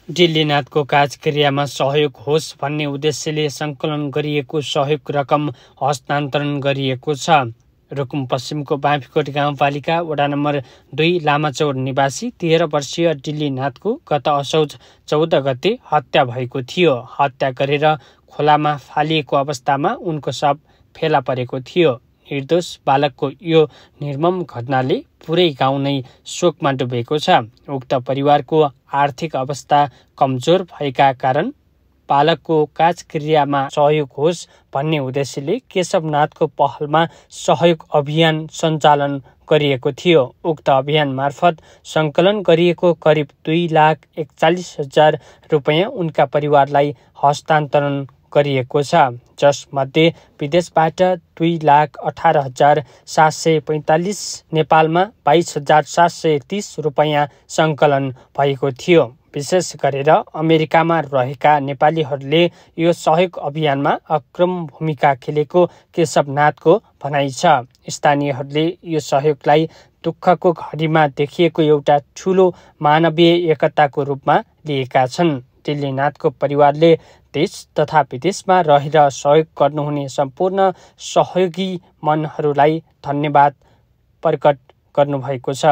दिल्लीनाथको कार्यक्रियामा सहयोग होस् भन्ने उद्देश्यले सङ्कलन गरिएको सहयोग रकम हस्तान्तरण गरिएको छ। रुकुम पश्चिमको बाँफीकोट गाउँपालिका वडा नम्बर 2 लामाचौर निवासी 13 वर्षीय दिल्लीनाथको गत असोज 14 गते हत्या भएको थियो। हत्या गरेर खोलामा फालिएको अवस्थामा उनको शव फेला परेको थियो। निर्दोष बालकको यो निर्मम घटनाले पुरै गाउँ नै शोकमा डुबेको छ। उक्त परिवारको आर्थिक अवस्था कमजोर भएका कारण बालकको कार्यक्रियामा सहयोग होस् भन्ने उद्देश्यले केशवनाथको पहलमा सहयोग अभियान सञ्चालन गरिएको थियो। उक्त अभियान मार्फत सङ्कलन गरिएको करिब 2,41,000 रुपैयाँ उनका परिवारलाई हस्तान्तरण गरिएको छ, जसमध्ये विदेशबाट 2,18,745, नेपालमा 22,730 रुपैयाँ सङ्कलन भएको थियो। विशेष गरेर अमेरिकामा रहेका नेपालीहरूले यो सहयोग अभियानमा अग्रम भूमिका खेलेको केशवनाथको भनाइ छ। स्थानीयहरूले यो सहयोगलाई दुःखको घडीमा देखिएको एउटा ठूलो मानवीय एकताको रूपमा लिएका छन्। दिल्लीनाथको परिवारले देश तथा विदेशमा रहेर सहयोग गर्नुहुने सम्पूर्ण सहयोगी मनहरूलाई धन्यवाद प्रकट गर्नुभएको छ।